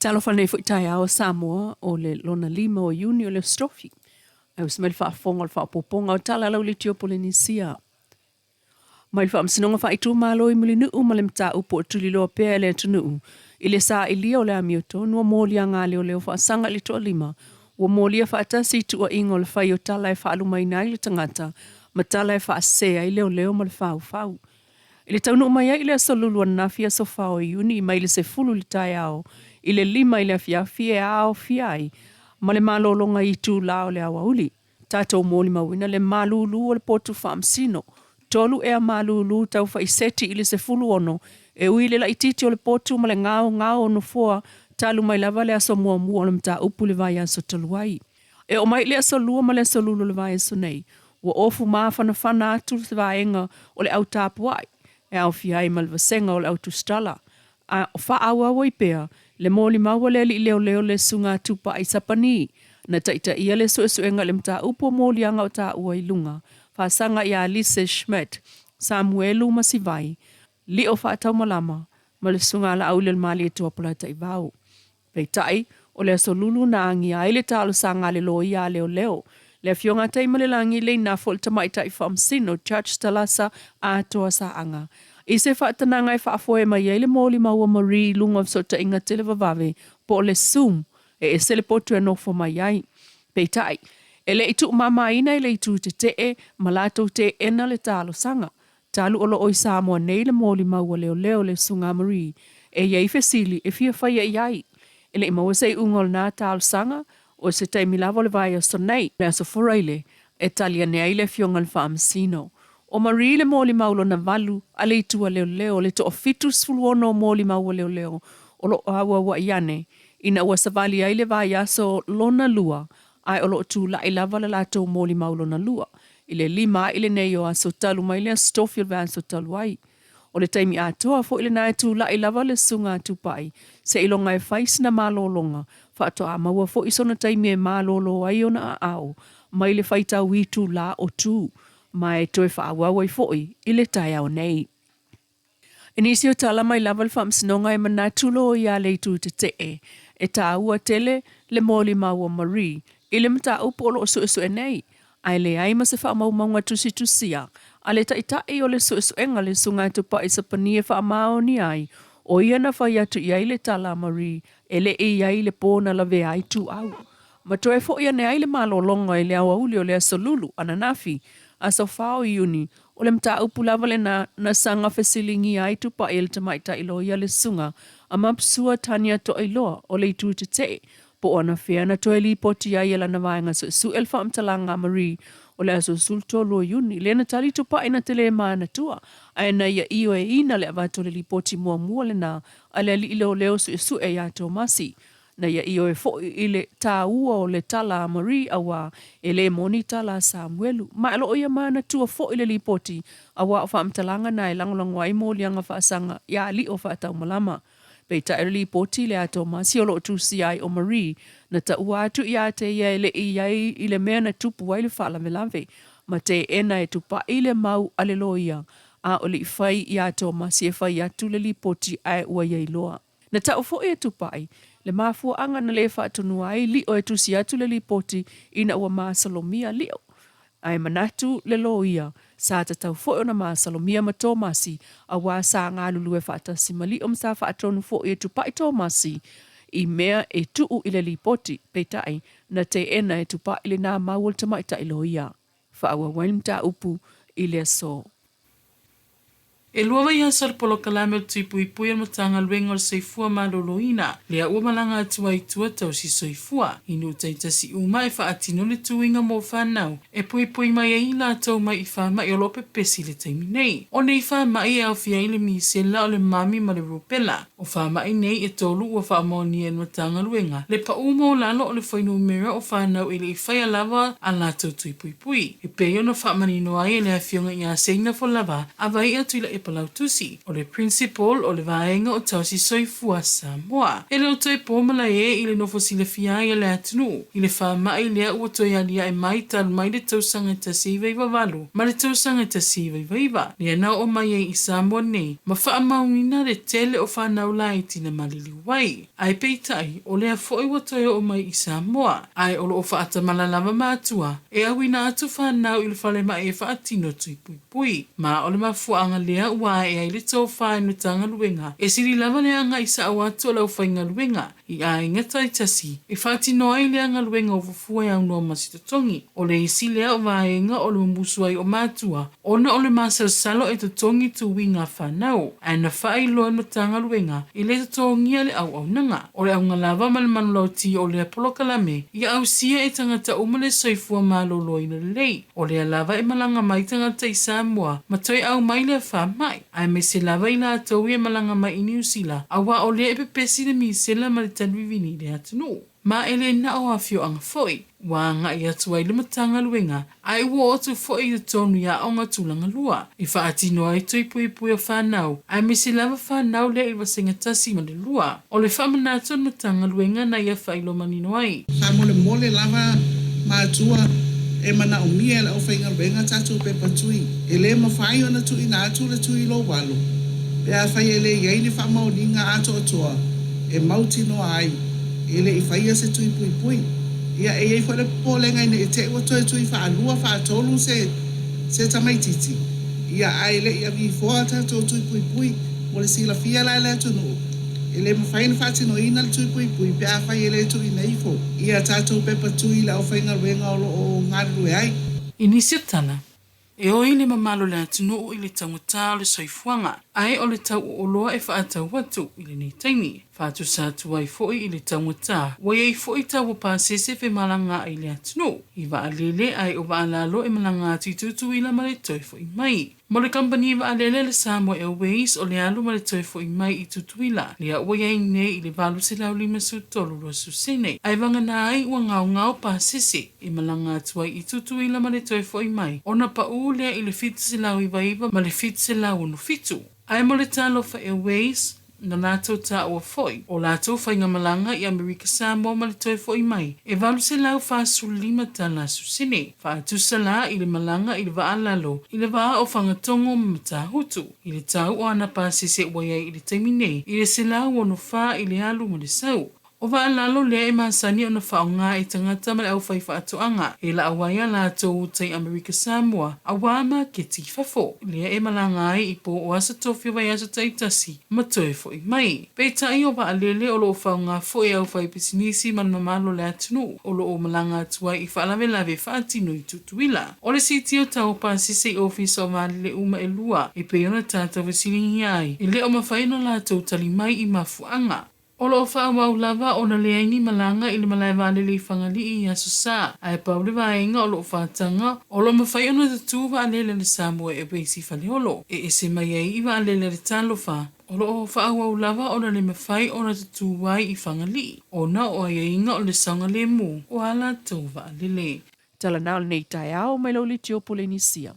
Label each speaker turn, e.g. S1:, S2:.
S1: Talofa nei foi taeao Samoa o le lona 5 o Iuni o le Aso Tofi. Ae usi mai le faafofoga o le faaopoopoga o tala a lau Litio Polenisia. Mai le Faamasinoga Faaitumalo i Mulinuu ma le mataupu o tuliloa pea e le atunuu i le sailia o le amiotonu o moliaga a leoleo faasaga i le toalima ua molia faatasi i tuuaiga o le fai o tala e faalumaina ai le tagata ma tala e faasese ai leoleo ma le faufau. I le taunuu mai ai i le aso Lulu ananafi aso 4 o Iuni mai le 10 i le taeao i le 5 i le afiafi e aofia ai ma le malologa i itula o le aoauli. Tatou molimauina le malulu o le potu faamasino. 3 ea malulu tau faiseti i le 16 e ui i le laitiiti o le potu ma le gaogao o nofoa talu mai lava le aso muamua o le mataupu i le vaiaso talu ai. E oo mai i le aso Lua ma le aso Lulu o le vaiaso nei, ua ofu mafanafana atu se vaega o le au tapuai e aofia ai ma le vasega o le au tusitala, a o faaauau ai pea le molimau a le alii leoleo le Susuga Tupai Sapani na taitaia le suesuega i le mataupu o moliaga o taua i luga, faasaga ia Lise Schmidt, Samuelu Masivai, Lio Faataumalama ma le Susuga Laaulialemalietoa Polataivao. Peitai, o le aso Lulu na agia ai le talosaga a le loia a leoleo, le Afioga a Taimalelagi Leinafo i le Tamaitai Faamasino Judge Talasa Atoa Saaga, i se faatanaga e faafoe mai ai le molimau a Marie i luga o fesootaiga televavave po o le Zoom e ese le potu e nofo mai ai. Peitai, e le i tuumamaina e le itu tetee ma latou teena le talosaga, Talu o loo i Samoa nei le molimau a leoleo le Susuga Marie, e i ai fesili e fia faia i ai. E le i maua se iuga o lena talosaga, o se taimi lava o le vaiaso nei, le Aso Faraile, e tali ane ai le Afioga i le Faamasino. O Marie le molimau lona valu a le itu a leoleo, le toa-76 o molimau a leoleo o lo o auauai ane, ina ua savali ai le vaiaso lona lua, ae o lo o tulai lava le latou molimau lona lua. I le 5 aʻi lenei o aso talu mai le Aso Tofi o le vaiaso talu ai. O le taimi atoa foi lena e tulai lava le Susuga a Tupai seiloga e fai sina malologa, faatoa maua foi sona taimi e malolo ai ona aao mai le faitau itulā o tu, ma e toe faaauau ai foi i le taeao nei. I nisi o tala mai lava le Faamasinoga e manatu loia a le itu tetee, e taua tele le molimau a Marie i le mataupu o lo o suesue nei, ae leai ma se faamaumauga tusitusia a le taitai o le suesuega le Susuga Tupai Sapani e faamaonia ai o ia na fai atu i ai le tala a Marie e le i i ai le po na lavea ai Tuau. Ma toe foi ane ai le malologa i le aoauli o le aso Lulu, ananafi, aso 4 o Iuni, O le mataupu lava lena na saga fesiligia ai Tupai e le tamaitai loia le Susuga a Mapsua Tania Toailoa o le Itu Tetee, po o anafea na toe lipoti ai e lana vaega suesue le faamatalaga a Marie o le aso 13 o Iuni, lea na tali Tupai na te le manatua, ae na ia ioeina le avatu o le lipoti muamua lena a le alii leoleo suesue ia Tomasi. Na ia ioe foi i le tāua o le tala a Marie auā e le moni tala a Samuelu. Ma e lo o ia manatua foi le lipoti auā o faamatalaga na e lagolago ai moliaga faasaga iā Lio Faataumalama. Peitai o le lipoti le a Tomasi o lo o tusia ai o Marie na taua atu iā te ia e le i ai i le mea na tupu ai le faalavelave ma teena e tupaʻi le mau a le loia a o le i fai iā Tomasi e fai atu le lipoti ae ua ia iloa. Na tau foi e Tupai le mafuaaga na le faatonua ai Lio e tusi atu le lipoti ina ua masalomia Lio. Ae manatu le loia, sa tatau foi ona masalomia ma Tomasi auā sa galulue faatasi ma Lio ma sa faatonu foi e Tupai Tomasi i mea e tuu i le lipoti, peitai, na teena e Tupai lena mau o le tamaitai loia. Faaauau ai le mataupu i le aso.
S2: E lua vaiaso le polokalame o le Tui Puipui a le Matagaluega o le Soifua Maloloina, lea ua malaga atu ai i tua tausi soifua i nuu taitasi uma e faatino le tuiga mo fanau e puipui mai ai i latou mai i faamai o lo o pepesi i le taimi nei. O nei faamai e aofia ai le misela, o le mami ma le rupela. O faamai nei e tolu ua faamaonia e le Matagaluega le paʻū maualalo o le fuainumera o fanau e le i faia lava a latou tui puipui. E pei ona faamanino ai e le Afioga ia Seina Folava a Vai'a Tuilaepa. Palautusi, o le Principal o le Vaega o Tausi Soifua Samoa. E le o toe po malae i le nofo silafia ai a le atunuu i le faamai lea ua toe aliae mai talu mai le tausaga 1998 ma le tausaga 1999, lea na oo mai ai i Samoa nei ma faamauina le tele o fanau laiti na maliliu ai. Ae peitai, o lea foi ua toe oo mai i Samoa, ae o lo o faatamala lava matua e auina atu fanau i le falemai e faatino tui puipui. Ma o le mafuaaga lea ua ae ai le tofa i le Matagaluega e sili lava le agai sao atu o le aufaigaluega i aiga taitasi e faatino ai lea galuega o fuafua e aunoa ma se totogi. O le isi lea o vaega o le mumusu ai o matua ona o le masalosalo e totogi tuiga a fanau, ae na faailoa e le Matagaluega e le totogia le auaunaga. O le auga lava ma le manulauti o lea polokalame ia ausia e tagata uma le soifua maloloina lelei. O lea lava e malaga mai tagata i Samoa ma toe aumai lea faamai, aemaise lava i latou ia e malaga mai i Niu Sila, aua o lea e pepesi le misela ma le talivivini i le atunuu. Ma e le na o afioaga foi ua agai atu ai le Matagaluega, ae ua oo atu foi i totonu i aoga tulaga lua e faatino ai tui puipui o fanau, aemaise lava fanau lea i le vasega tasi ma le lua. O le faamanatu a le Matagaluega na ia faailoa manino ai.
S3: Faamolemole lava matua e manaomia e le aufaigaluega tatou pepa tui. E le mafai ona tuuina atu le tui i lou alo pe afai e le i ai ni faamaoniga atoatoa e mautinoa ai e le i faia se tui puipui. Ia, e i ai foi le popolega ina i te i ua toe tui faalua, faatolu se se tamaitiiti, ia, ae le i avifoa tatou tui puipui. Mo le silafia la e le atunuu, e le mafai ona faatinoina le tui puipui pe afai e le tuuina ifo ia tatou pepa tui i le aufaigaluega o lo o galulue ai.
S2: I nisi o tala, E oi le mamalu o le atunuu i le taugata o le soifuaga, ae o le tau o oloa e faatau atu i lenei taimi. Faatusa atu ai foi i le taugata, ua i ai foi tau o pasese femalagaai i le atunuu, i vaalele ae o vaalalo e malaga atu i Tutuila ma le toe foi mai. Mo le kamupani vaalele le Samoa Airways, o le alu ma le toe foi mai i Tutuila, lea ua i ai nei i le 853 20 sene, ae vagana ai ua gaogao pasese. e malaga atu ai i Tutuila ma le toe foi mai, ona paʻū lea i le 799 ma le 767. Ae mo le Talofa Airways, na latou taua foi o latou faigamalaga i Amerika Samoa ma le toe foi mai, e 845 tala susene, faatusa la i le malaga i le vaa lalo i le vaa o Fagatogo ma Matahutu, i le tau o ana pasese ua i ai i le taimi nei i le 164 i le alu ma le sau. O vaa lalo lea e masani ona faaaoga e tagata ma le aufaifaatoaga e laau ai a latou uta i Amerika Samoa aua maketi i fafo, lea e malaga ai i po o aso tofi o vaiaso taitasi ma toe foi mai. Peitai o vaalele o lo o faaaoga foi e aufaipisinisi ma le mamalu o le atunuu o lo o malaga atu ai i faalavelave faatino i Tutuila. O le siitia o tau pasese i ofisa o vaalele uma e lua e pei ona tatou fesiligia ai, e le o mafai ona latou tali mai i mafuaaga. O lo o faaauau lava ona leai ni malaga i le malae vaalele i Fagalii i Aso Sa, ae pau le vaega o lo o faataga, o lo o mafai ona tutū vaalele a le Samoa Airways i Faleolo, e ese mai ai i vaalele a le Talofa, o lo o faaauau lava ona le mafai ona tutū ai i Fagalii, ona o aiaiga o le saogalemu o a latou vaalele.
S1: Tala na o lenei taeao mai lau liti o Polenisia.